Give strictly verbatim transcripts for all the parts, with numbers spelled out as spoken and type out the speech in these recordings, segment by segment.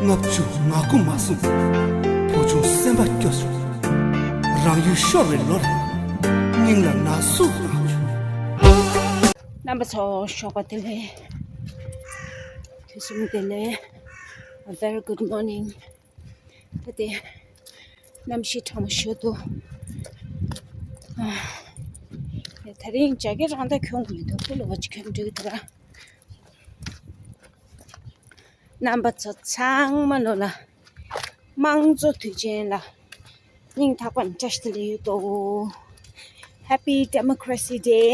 ལྔ་བཅུ་ང་དགུ་མ་སོང་། བུ་ཆུང་སེམས་པ་སྐྱོ་བྱུང་། རང་ཡུལ་ཤོར་བའི་ལོར། སྙིང་ལ་ན་ཟུག་བཏང་བྱུང་། རྣམ་པ་ཚོ་ཞོགས་པ་བདེ་ལེགས། དུས་གསུམ་བདེ་ལེགས། A very good morning. ད་དེ་གནམ་གཤིས་གྲང་མོ་ཞིག་འདུག་ཨ། དེ་རིང་རྒྱ་སྐད་རང་ད་གྱོང་གི་མི་འདུག་ཕུ་ལ་བ་ཅི་གྱོང་འགྲིག་འདུག་ར། རྣམ་པ་ཚོ་ཚང་མ་ལོ་ལ་དམངས་གཙོ་དུས་ཆེན་ལ་སྙིང་ཐག་པ་ནས་བཀྲ་ཤིས་བདེ་ལེགས་ཡོད་དོ། Happy Democracy Day.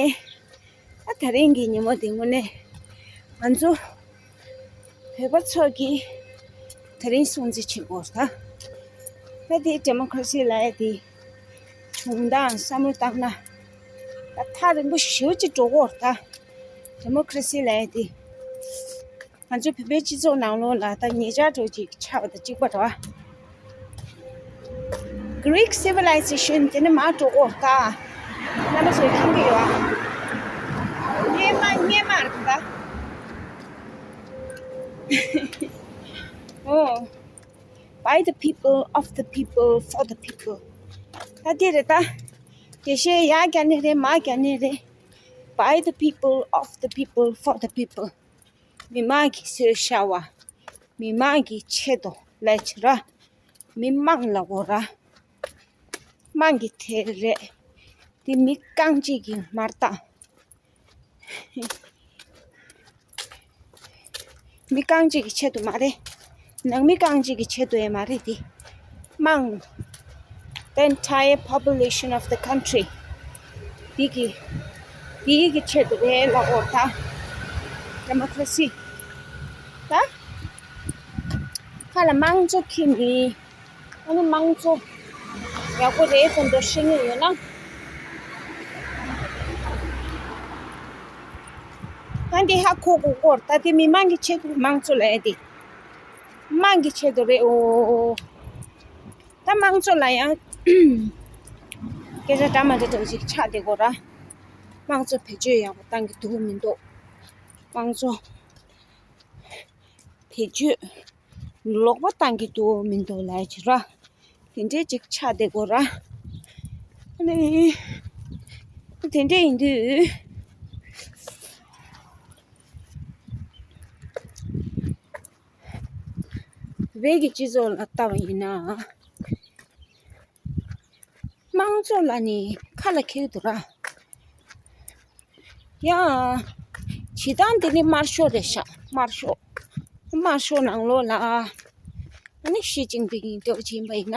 ཨ་དེ་རིང་གི་ཉིན་མོ་འདི་དངོས་གནས་ང་ཚོ་བོད་པ་ཚོ་གིས་དེ་རིང་སྲུང་བརྩི་བྱེད་དགོས་ད། ད་དེ་democracy ལབ་ཡ་དེ་བྱུང་སྟངས་བསམ་བློ་བཏང་ན་ད་ཐག་རིང་པོ་ཞེ་པོ་ཅིག་འགྲོ་གི་ཡོད་རེད་ད། democracy ལབ་ཡ་དེ། ང་ཚོའི་བོད་པའི་སྤྱི་ཚོགས་ནང་ལོགས་ལ་ད་ཉེ་ཆར་འགྲོ་ཅིག་ཆགས་པ་དང་གཅིག་པ་རེད་བ། Greek civilization དེ་ནི་མར་འགྲོ་གི་ཡོད་ད། རྣམ་པ་ཚོས་མཁྱེན་གྱི་ཡོད་ཨ། སྔོན་མ་སྔོན་མ་རེད་ད། ཨོ། By the people, of the people, for the people. ད་དེ་རེད་ད། དེ་བཞིན་ཡར་རྒྱག་ནི་རེད་མར་རྒྱག་ནི་རེད། By the people, of the people, for the people. མི་མང་གིས་བཟོས་བཞག་པ། མི་མང་གི་ཆེད་དུ་ལས་བྱེད་ར། མི་མང་ལ་གོ་ར། དམངས་ཀྱི་དེ་རེད། འདི་མི་རྐང་གཅིག་གི་མ་རེད་ད། མི་རྐང་གཅིག་གི་ཆེད་དུ་མ་རེད། ནང་མི་རྐང་གཅིག་གི་ཆེད་དུ་ཡང་མ་རེད་དེ། དམངས། The entire population of the country. འདི་གི། འདི་གི་ཆེད་དུ་རེད་ལབ་དགོས་ད། democracy. ད། ཁ་ལ་དམངས་གཙོ་འཁྱེར་ནི། ཨ་ནི་དམངས་གཙོ་ཡག་པོ་རེད་ཟེར་འདུག་ཤེས་ངེས་ཡོད་ན། ཨ་འདི་ཧ་གོ་གོ་གོ་ད་དེ་མི་མང་གི་ཆེད་དུ་དམངས་གཙོ་ལབ་ཡ་དེ། དམངས་ཀྱི་ཆེད་དུ་རེད་འོ། ད་དམངས་གཙོ་ལ་ཡང་སྐད་ཆ་འདྲ་མ་འདྲ་འདྲ་བོ་ཅིག་ཆགས་བསྡད་གོ་ར། དམངས་གཙོ་བེད་སྤྱོད་ཡག་པོ་བཏང་གི་འདུག་མི་འདུག་དམངས་གཙོ་བེད་སྤྱོད་ལོག་པ་བཏང་གི་འདུག་མི་འདུག་ལབ་ཡ་ཅིག་ར། དེ་འདྲས་ཅིག་ཆགས་བསྡད་གོ་ར། ཨ་ནི། དེ་འདྲས་ཡིན་དུས། བོད་ཀྱི་སྤྱི་ཚོགས་ལ་ལྟ་བ་ཡིན་ན། དམངས་གཙོ་ལ་ནི་ཁ་ལ་འཁྱེར་འདུག་ར། ཡ། བྱེད་སྟངས་འདི་ནི་དམར་ཤོག་རེད་ཤག་དམར་ཤོག་དམར་ཤོག་ནང་ལོགས་ལ། ཨ་ནི་ཞི་ཅིན་ཕིང་འདྲ་བོ་ཅིག་ཡིན་པ་ཡིན་ན།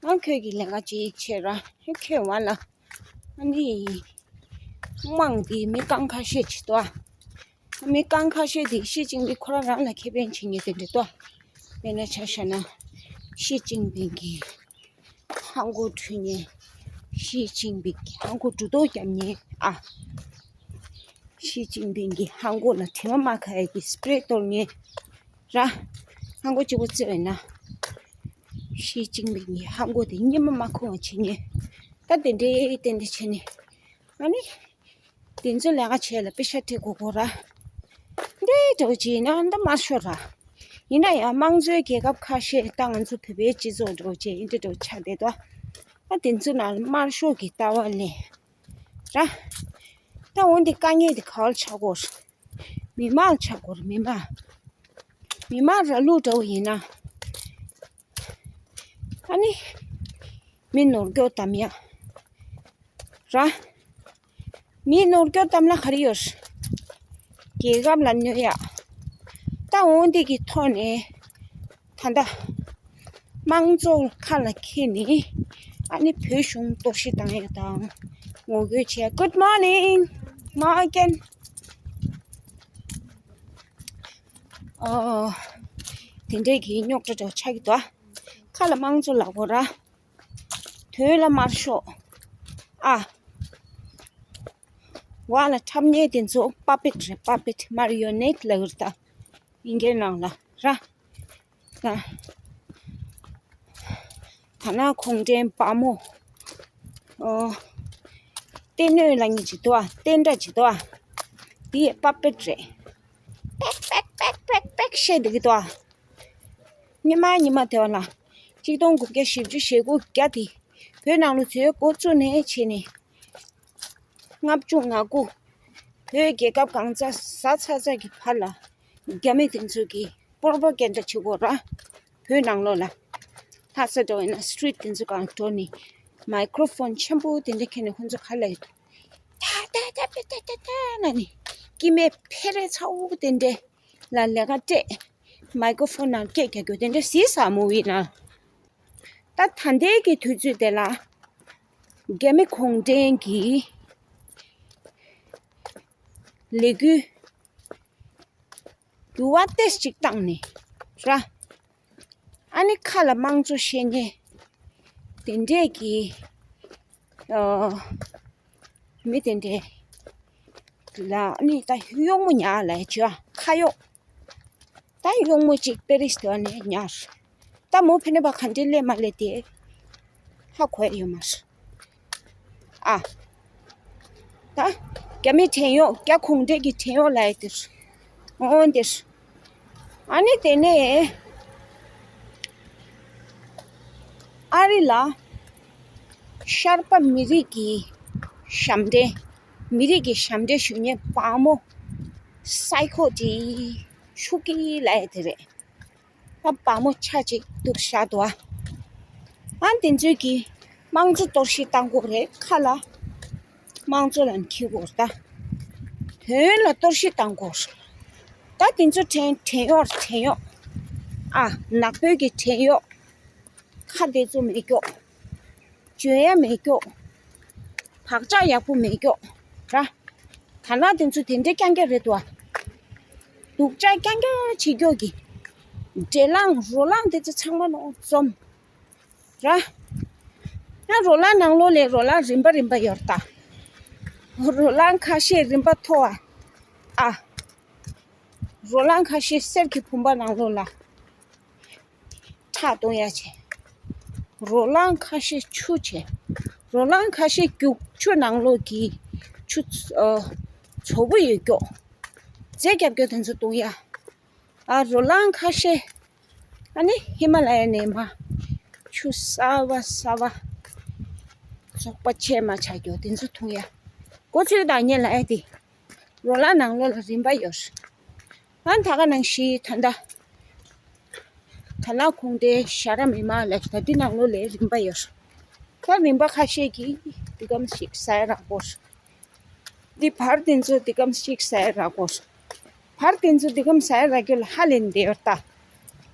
ཨ་ཁྱོད་ཀྱི་ལས་ཀ་ཅིག་བྱེད་ར། ཁྱོད་བ་ལ། ཨ་ནི། དམངས་འདི་མི་རྐང་ཁ་ཤས་ཅིག་འདུག་ཨ། མི་རྐང་ཁ་ཤས་དེ་ཞི་ཅིན་ཕིང་ཁོ་རང་རང་ལ་ཁེ་ཕན་བྱེད་མཁན་དེ་འདྲ་འདུག་དཔེར་ན་ཆ་བཞག་ན། ཞི་ཅིན་ཕིང་གི་ཧ་གོ་འཁྲུལ་མཁན། ཞི་ཅིན་ཕིང་གི་ཧ་གོ་འགྲོ་ལྡོག་རྒྱབ་མཁན་ཨ། ཞི་ཅིན་ཕིང་གི་ཧ་གོ་ལ་དྲི་མ་མ་ཁ་ཡ་གི་སི་པེ་རེ་གཏོར་མཁན་ར། ཧ་གོ་གཅིག་པོ་བརྩི་བས་ན། ཞི་ཅིན་ཕིང་གི་ཧ་གོ་དེ་སྙེ་མ་མ་ཁོང་བ་བྱེད་མཁན། ད་དེ་འདྲའི་ཏན་ཏན་བྱས་ནས། ཨ་ནི། དེ་ཚོ་ལས་ཀ་བྱས་ལ་པེ་ཤ་སྤྲད་དགོས་གོ་ར། འདི་འདྲ་བོ་ཅིག་ཡིན་ན་འདི་དམར་ཤོག་ར། ཡིན་ན་ཡང་དམངས་གཙོའི་རྒྱལ་ཁབ་ཁ་ཤས་ད་ང་ཚོ་བོད་པའི་སྤྱི་ཚོགས་འདྲ་བོ་ཅིག་ཡིན་འདི་འདྲ་བོ་ཆགས་བསྡད་དོ། ཨ་དེ་ཚོ་ནང་ལ་དམར་ཤོག་གི་ལྟ་བ་ལས་ར། ད་འོན་ཏེ་དཀའ་ངལ་དེ་ག་བར་ཆགས་གོ། མི་མང་ཆགས་གོ་ར་མི་མང་། མི་མང་ར་ལུག་འདྲ་བོ་ཡིན་ན། ཨ་ནི། མི་ནོར་སྐྱོ་གཏམ་ཡ། ར། མི་ནོར་སྐྱོ་གཏམ་ལ་ག་རེ་ཡོད། རྒྱལ་ཁབ་ལ་གནོད་ཡ། ད་འོང་འདི་གི་ཐོག་ནས། ད་ལྟ། དམངས་གཙོ་ཁ་ལ་འཁྱེར་ནས། ཨ་ནི་བོད་གཞུང་གཏོར་བཤིག་བཏང་ཡ་དང་། ངོ་རྒོལ་བྱས། Good morning. མ་ཀན། ཨོ། དེ་འདྲས་ཀྱི་རྙོག་དྲ་འདྲ་བོ་ཆགས་ཀྱི་འདུག་ཁ་ལ་དམངས་གཙོ་ལབ་དགོས་ར། དོན་ལ་དམར་ཤོག་ཨ། འོག་ལ་འཁྲབ་མཁན་དེ་ཚོ་པ་པེཊ་རེད། པ་པེཊ། མར་ཡོ་ནེཊ་ལབ་ཀྱི་རེད་ད། ཨིན་སྐད་ནང་ལ་ར། ད། ད་ནང་གུང་ཁྲན་དཔའ་མོ། ཨོ། བསྟན་སྣོད་ལབ་མཁན་ཅིག་འདུག་ཨ། བསྟན་དགྲ་ཅིག་འདུག་ཨ། དེ་ཡི་པ་པེཊ་རེད། པེག་པེག་པེག་པེག་པེག་བཤད་བསྡད་ཀྱི་འདུག་ཨ། ཉི་མ་ཉི་མ་དེ་བ་ལ་གཅིག་སྟོང་དགུ་བརྒྱ་བཞི་བཅུ་ཞེ་དགུ་བརྒྱ་དེ་བོད་ནང་ལ་འཛུལ་འགོ་བཙུགས་ནས་བྱས་ནས། ལྔ་བཅུ་ང་དགུ། བོད་རྒྱལ་ཁབ་གང་ཚ་ཟ་ཚ་ཚ་གི་བར་ལ། རྒྱ་མི་དེ་ཚོ་གིས་པོར་པོ་གན་ཌ་བྱེད་དགོས་ར། བོད་ནང་ལོགས་ལ། ལྷ་ས་འགྲོ་བས་ན་སི་ཊི་རིཊ་དེ་ཚོ་གང་འགྲོ་ནས། མའི་ཀྲོ་ཕོན་ཆེན་པོ་དེ་འདྲ་ཁྱེར་ནས་ཁོ་ཚོ་ག་ལ་ཡོད། ཏ་ཏ་ཏ་པེ་ཏ་ཏ་ཏ་ན་ནི། སྐྱེ་དམན་ཕེ་རེ་ཚ་བོ་དེ་འདྲ་ལ་ལས་ཀ་སྤྲད། མའི་ཀྲོ་ཕོན་ནང་སྐད་རྒྱག་རྒྱུ་དེ་འདྲ་གཟིགས་ས་མུ་བི་ནང་། ད་ད་ལྟའི་གི་དུས་ཚོད་དེ་ལ། རྒྱ་མི་གུང་ཁྲན་གྱིས་ལས་འགུལ་འགྱུར་བ་ཏོག་ཙམ་ཅིག་བཏང་ནས་ར། ཨ་ནི་ཁ་ལ་དམངས་གཙོ་བཤད་མཁན་དེ་འདྲས་ཀྱི་ཨ། མི་དེ་འདྲས་ལ་ཨ་ནི་ད་གཡོག་མོ་ཉར་ལབ་ཡ་བྱོས་ཨ། ཁ་གཡོག་ད་གཡོག་མོ་གཅིག་པེ་རིས་དེ་བ་ནས་ཉར། ད་མོ་ཕེ་ནེ་པ་ག་འདྲས་སླེབས་མ་སླེབས་དེ་ཧ་གོ་ཡ་ཡོད་མ་རེད། ཨ། ད་རྒྱ་མི་བྲན་གཡོག་རྒྱ་གུང་ཁྲན་གྱི་བྲན་གཡོག་ལབ་ཡ་དེ་རེད། འོན་ཏེ། ཨ་ནི་དེ་ནས་ཨ་རི་ལ་ཤར་པ་མི་རིགས་ཀྱི་ཞབས་འདྲེན། མི་རིགས་ཀྱི་ཞབས་འདྲེན་ཞུ་མཁན་བག་མོ་སའི་ཁོ་ཏི་ཆུ་ཀི་ལབ་ཡ་དེ་རེད། ད་བག་མོ་ཆ་གཅིག་འདུག་བཞག་འདུག་ཨ། ཨ་དེ་ཚོས་ཀྱིས་དམངས་གཙོ་གཏོར་བཤིག་བཏང་དགོས་རེད། ཁ་ལ་དམངས་གཙོ་ལ་འཁྱེར་དགོས་རེད་ད། དོན་ལ་གཏོར་བཤིག་བཏང་དགོས་རེད། ད་དེ་ཚོ་བྲན་བྲན་གཡོག་བྲན་གཡོག་ཨ། ནག་པོའི་གི་བྲན་གཡོག་ཁ་དེ་ཚོ་མེད་སྐྱོག་བྱོན་ཡ་མེད་སྐྱོག་བག་ཆགས་ཡག་པོ་མེད་སྐྱོག་ར། ད་ནང་དེ་ཚོ་དེ་འདྲའི་རྐྱང་རྐྱང་རེད་དོ། སྡུག་ཅག་རྐྱང་རྐྱང་བྱེད་སྐྱོག་གི། འདྲེ་གླང་རོ་གླང་དེ་ཚོ་ཚང་མ་ནོར་འཛོམས་ར། ཡང་རོ་ལངས་ནང་ལོགས་ལས་རོ་ལངས་རིམ་པ་རིམ་པ་ཡོད་ད། རོ་ལངས་ཁ་ཤས་རིམ་པ་མཐོ་བ། ཨ། རོ་ལངས་ཁ་ཤས་གསེར་གྱི་བུམ་པ་ནང་ལོགས་ལ། ཁྲག་བཏུང་ཡ་བྱས། རོ་ལངས་ཁ་ཤས་ཆུ་བྱས། རོ་ལངས་ཁ་ཤས་རྒྱུག་ཆུ་ནང་ལོགས་ཀྱི་ཆུ་ཚ- ཨ། ཚ་པོ་ཡོད་སྐྱོག་རྫས་རྒྱབ་སྐྱོར་དེ་ཚོ་བཏུང་ཡ། ཨ། རོ་ལངས་ཁ་ཤས་ཨ་ནི་ཧི་མ་ལ་ཡ་ནས་མར་ཆུ་གསར་བ་གསར་བ་བཙོག་པ་ཆེ་མ་ཆགས་སྐྱོག་དེ་ཚོ་འཐུང་ཡ། གོ་ཚོད་དང་ཉེ་ལ་ཡ་དེ། རོ་ལངས་ནང་ལོགས་ལ་རིམ་པ་ཡོད། ཨ་ད་ག་ནང་བཞིན་ད་ལྟ་ད་ལ་ཁུང་ཏའི་ཤ་ར་མི་མ་ལ་ད་འདི་ནང་ལོགས་ལ་རིམ་པ་ཡོད། ད་རིམ་པ་ཁ་ཤས་ཀྱིས་འདི་གམ་ཞིག་ཟ་ཡ་རག་གོ། འདི་བར་དེ་ཚོ་འདི་གམ་ཞིག་ཟ་ཡ་རག་གོ། བར་དེ་ཚོ་འདི་གམ་ཟ་ཡ་རག་རྒྱུ་ལ་ཧ་ལས་བསྡད་ཡོད་ད།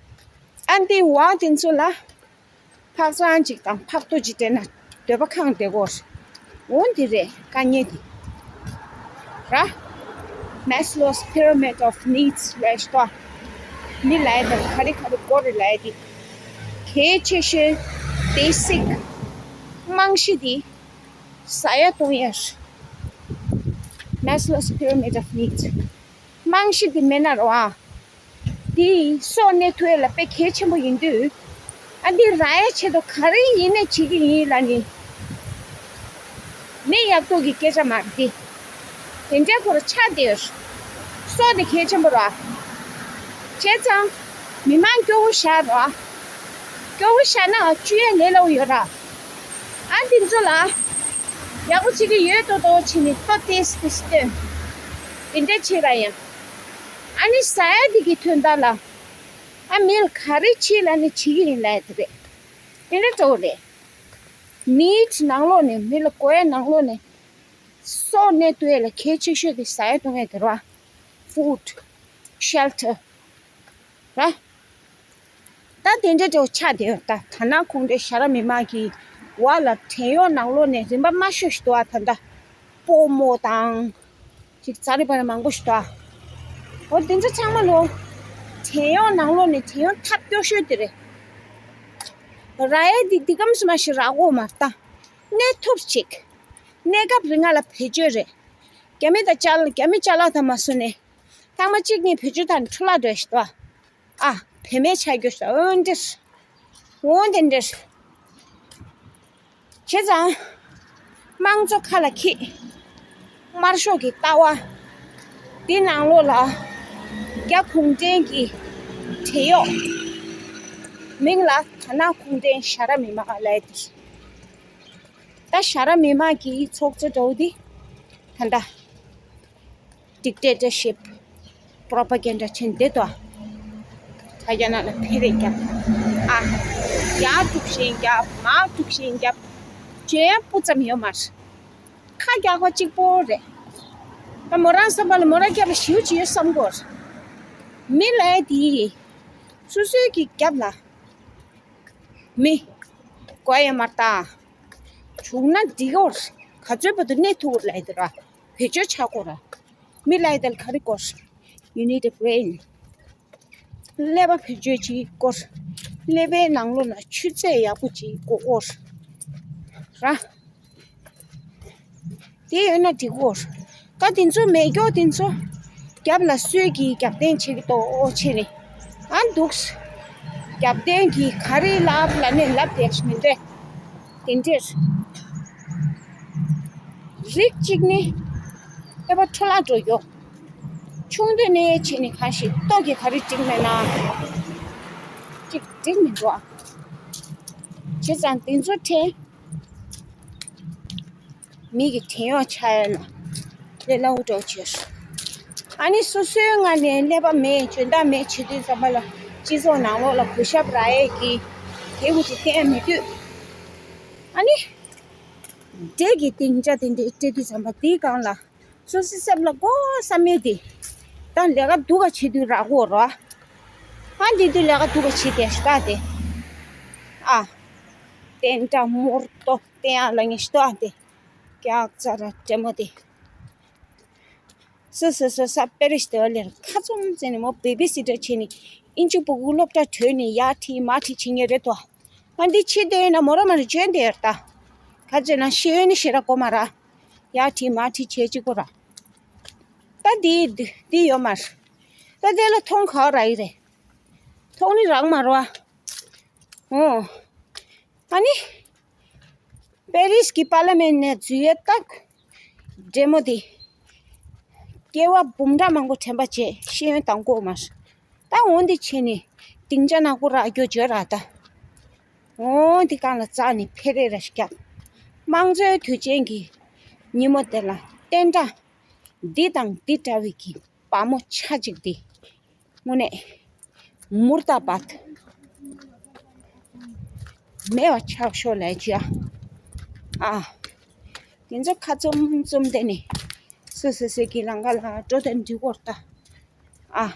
ཨ་འདི་བ་དེ་ཚོ་ལ་འཕག་འཚག་ཅིག་དང་ཕག་ཏུ་ཅིག་སྤྲད་ན་འདོད་པ་ཁེངས་བསྡད་ཀྱི་ཡོད། འོ་འདི་རེད་དཀའ་ངལ་འདི། ར། Maslow's Pyramid of Needs ལབ་ཤག་འདི་ལབ་ཡ་དང་ག་རེ་ག་རེ་དགོས་རེད་ལབ་ཡ་འདི། གལ་ཆེ་ཤོས་བེ་སིག་རྨང་གཞི་འདི་ཟ་ཡ་བཏུང་ཡ། Maslow's Pyramid of Needs རྨང་གཞི་འདི་མེད་ན་ར་བ། འདི་སྲོག་གནས་ཐུབ་ཡ་ལ་དཔེ་གལ་ཆེན་པོ་ཡིན་དུས། ཨ་འདི་རག་ཡ་ཆེད་དུ་ག་རེ་ཡིན་ནའི་བྱེད་ཀྱི་ཡིན་ལབ་ནི། མི་ཡག་པོ་གི་སྐད་ཆ་མ་རེད་འདི། དེ་འདྲའི་ཁོ་རང་ཆགས་བསྡད་ཡོད། སྲོག་དེ་གལ་ཆེན་པོ་ར། བྱས་ཙང་མི་མང་སྐྱོ་བོ་བཞག་ར། སྐྱོ་བོ་བཞག་ན་བཅུག་ཡ་ལས་སླ་པོ་ཡོད་ར། ཨ་འདི་ཚོ་ལ་ཡག་པོ་བྱེད་ཀྱི་ཡོད་ཏོག་ཏོག་བྱས་ནས་ཏོག་ཏོག་ཏོག་ཏོག་སྟོན། དེ་འདྲ་བྱེད་ར་ཡང་། ཨ་ནི་ཟ་ཡ་འདི་གི་དོན་དག་ལ། ཨ་མི་ལ་ག་རེ་བྱེད་ལབ་ནི་བྱེད་ཀྱི་ཡིན་ལབ་ཡ་དེ་རེད། དེ་འདྲ་འདྲ་པོ་རེད། ནིཌ་ནང་ལོགས་ནས་མི་ལ་དགོས་ཡ་ནང་ལོགས་ནས། སྲོག་གནས་ཐུབ་ཡ་ལ་གལ་ཆེ་ཤོས་དེ་ཟ་ཡ་བཏུང་ཡ་དེ་རེད་བ། Food, shelter ར། ད་དེ་འདྲ་འདྲ་པོ་ཆགས་བསྡད་ཡོད་ད། ད་ནང་ཁུང་ཏའི་ཤ་ར་མི་མང་གི་བ་ལ་བྲན་གཡོག་ནང་ལོགས་ནས་རིམ་པ་དམའ་ཤོས་ཤིག་འདུག་ཨ། ད་ལྟ་སྤོ་རྨོ་དང་ཅིག་ཙ་རི་པ་རི་མང་པོ་ཞིག་འདུག་ཨ། འོ་དེ་ཚོ་ཚང་མ་ལོ་བྲན་གཡོག་ནང་ལོགས་ནས་བྲན་གཡོག་ཐབས་སྐྱོ་ཤོས་དེ་རེད། རག་ཡ་འདི་འདི་གམ་སུ་མ་ཞིག་རག་གོ་མ་རེད་ད། གནས་ཐུབ་ཅིག་གནས་སྐབས་རིང་ང་ལ་བེད་སྤྱོད་རེད། རྒྱ་མི་དང་ཅ་ལག་རྒྱ་མི་ཅ་ལག་དང་མ་བཟོ་ནས། ཐེངས་མ་གཅིག་གཉིས་བེད་སྤྱོད་བཏང་ནས་འཕྲོ་བརླག་འགྲོ་ཞིག་འདུག་ཨ། ཨ་བེད་མེད་ཆགས་རྒྱུ་ཞིག་འོན་ཏེ། འོན་ཏེ་འདྲ། བྱས་ཙང་། དམངས་གཙོ་ཁ་ལ་འཁྱེར། དམར་ཤོག་གི་ལྟ་བ། འདི་ནང་ལོགས་ལ། རྒྱ་གུང་ཁྲན་གྱི་བྲན་གཡོག་མིང་ལ་དར་ནག་ཁུངས་ལྡན་ཞྭ་ར་མི་མང་ལབ་ཡ་དེ། ད་ཞྭ་ར་མི་མང་གི་ཚོགས་གཙོ་འདྲ་བོ་དེ་ད་ལྟ་ཌིག་ཊེ་ཊར་ཤིབ་པོ་རོ་པ་གན་ཌ་བྱེད་བསྡད་དོ། ད་རྒྱ་ནག་ལ་འཕེན་རེས་རྒྱབ། ཨ། ཡར་དཀྲུག་ཤིང་རྒྱབ། མར་དཀྲུག་ཤིང་རྒྱབ། བྱེད་ཡ་སྤུ་ཙམ་ཡོད་མ་རེད། ཁ་རྒྱག་པ་གཅིག་པོ་རེད། ད་མོ་རང་བསམ་པ་ལ་མོ་རང་རྒྱབ་ལ་ཞེ་པོ་ཅིག་ཡོད་བསམ་གོ། མི་ལབ་ཡ་དེ་སོ་སོའི་གི་རྒྱབ་ལ་མི་དགོས་ཡོད་མ་རེད་ད། བྱུང་ན་འགྲིག་གོ། ག་ཚོད་བར་དུ་གནས་ཐུབ་གོ་ལབ་ཡ་དེ་ར། བེད་སྤྱོད་བྱ་དགོས་ར། མི་ལབ་ཡ་དེ་ལ་ག་རེ་དགོས། You need a brain. ཀླད་པ་བེད་སྤྱོད་བྱེད་དགོས། ཀླད་པའི་ནང་ལོགས་ན་ཆུ་ཚད་ཡག་པོ་ཅིག་དགོས་དགོས་ར། དེ་ཡོད་ན་འགྲིག་གོ། ད་དེ་ཚོ་མེད་སྐྱོ་དེ་ཚོ་རྒྱབ་ལ་སུས་ཀྱིས་རྒྱབ་རྟེན་བྱེད་ཀྱི་འདུག་ཨོ་ཆེ་ནི། ཨ་འདུག་རྒྱབ་རྟེན་གྱིས་ག་རེ་ལབ་ལབ་ནས་ལབ་བསྡད་མི་འདྲ། དེ་འདྲས། རིགས་གཅིག་ནི་ཨེ་པ་འཕྲོ་བརླག་འགྲོ་ཡོད། ཆུང་དུས་ནས་བྱས་ནས་གང་ཞིག་ལྟོ་གིས་ག་རེ་འགྲིག་མེད་ན་གཅིག་འགྲིག་མི་འགྲོ་ཨ། བྱས་ཙང་དེ་ཚོ་དྲན། མི་གི་བྲན་གཡོག་ཆགས་ཡ་ན་ལས་སླ་བོ་འགྲོ་བྱས། ཨ་ནི་སོ་སོའི་ངང་ནས་ཀླད་པ་མེད་འཇོན་ཐང་མེད་བྱེད་དུས་ཙམ་པ་ལ་སྤྱི་ཚོགས་ནང་ལོགས་ལ་གུས་ཞབས་རག་ཡས་ཀྱི་དེ་བོ་དེ་བསྟན་མི་འདུག་ཨ་ནི་འདྲེ་གི་སྡིངས་ཆ་དེ་འདྲས་སྤྲད་དུས་ཙམ་པ་དེའི་སྒང་ལ་སོ་སོའི་སེམས་ལ་དགོས་བསམ་མེད་དེ། ད་ལས་ཀ་སྡུག་ག་བྱེད་དུས་རག་གོ་ར། ཨ་འདི་དུས་ལས་ཀ་སྡུག་ག་བྱེད་དེ་ཤ་སྟག་དེ། ཨ། བསྟན་དགྲ་དམུ་རྡོ་བསྟན་ཡག་ལ་ངས་ཤ་སྟག་དེ། ཀྱག་ཙ་ར་དྲེ་མོ་དེ། སོ་སོ་སོ་ས་པེ་རིས་དེ་བ་ལེར་ཁ་ཙུམ་ཙེ་ནས་མོ་བེ་བི་སི་ཊར་བྱས་ནས་ཨིན་ཇི་ཕྲུ་གུ་སློབ་གྲྭ་གྲོལ་ནས་ཡར་ཁྲིད་མར་ཁྲིད་བྱེད་མཁན་རེད་དོ། ང་འདི་ཕྱི་བལྟས་ན་མོ་ར་མ་ར་འཇོན་དེ་ཡར་ལྟ། ག་ཚོད་ན་ཤེས་ཡོན་ནི་ཞེ་དྲག་གོ་མ་ར། ཡར་ཁྲིད་མར་ཁྲིད་བྱེད་ཅིག་གོ་ར། ད་འདི་འདི་ཡོད་མ་ར། ད་དེ་ལ་མཐོང་ག་ར་ཡི་རེད། མཐོང་ནི་རག་མ་ར་བ། ཨོ། ཨ་ནི། པེ་རིས་ཀྱི་པར་ལི་མེན་ནས་འཛུལ་ཡས་ཏག་དྲེ་མོ་དེ། སྐྱེ་བ་འབུམ་ཕྲག་མང་པོ་དྲན་པ་བྱས་ཤེས་ཡོན་དང་པོ་མ། ད་འོ་འདི་བྱས་ནས་སྡིངས་ཆ་ནག་པོ་རག་རྒྱུ་བརྗོད་ར་ད། འོ་འདི་སྒང་ལ་འཛེགས་ནས་འཕེན་རེས་ར་ཞིག་བརྒྱབ། དམངས་གཙོའི་དུས་ཆེན་གྱི་ཉིན་མོ་དེ་ལ་བསྟན་དགྲ་འདི་དང་འདི་འདྲ་བའི་གི་བ་མོ་ཆ་གཅིག་འདི། དངོས་གནས། མུར་ད་བད། མེད་པ་ཆགས་ཤོག་ལས་ཅི་ཨ། ཨ། དེ་ཚོ་ཁ་བཙུམ་བཙུམ་བསྡད་ནས། སོ་སོ་སོ་གི་ལམ་ཁ་ལ་འགྲོ་དང་འགྲིག་གོ་ད། ཨ།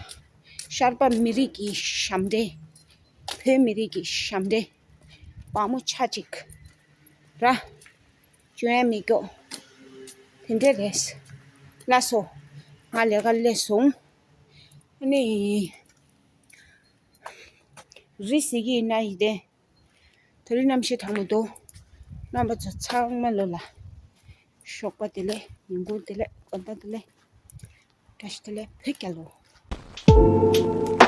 ཤར་པ་མི་རིགས་ཀྱི་ཞབས་འདྲེན། བོད་མི་རིགས་ཀྱི་ཞབས་འདྲེན། བ་མོ་ཆ་གཅིག་ར། བཅོས་ཡ་མི་སྐྱོ། དེ་འདྲས་རེད། ལགས་སོ། ང་ལས་ཀ་སླེབས་སོང་། ཨ་ནི། རི་ཟེར་གྱི་ཡིན་ན་ཡིན་ཏེ། དེ་རིང་གནམ་གཤིས་གྲང་མོ་འདུག་རྣམ་པ་ཚོ་ཚང་མ་ལོ་ལ། ཞོགས་པ་བདེ་ལེགས། ཉིན་གུང་བདེ་ལེགས། དགོང་དག་བདེ་ལེགས། བཀྲ་ཤིས་བདེ་ལེགས། བོད་རྒྱལ་ལོ།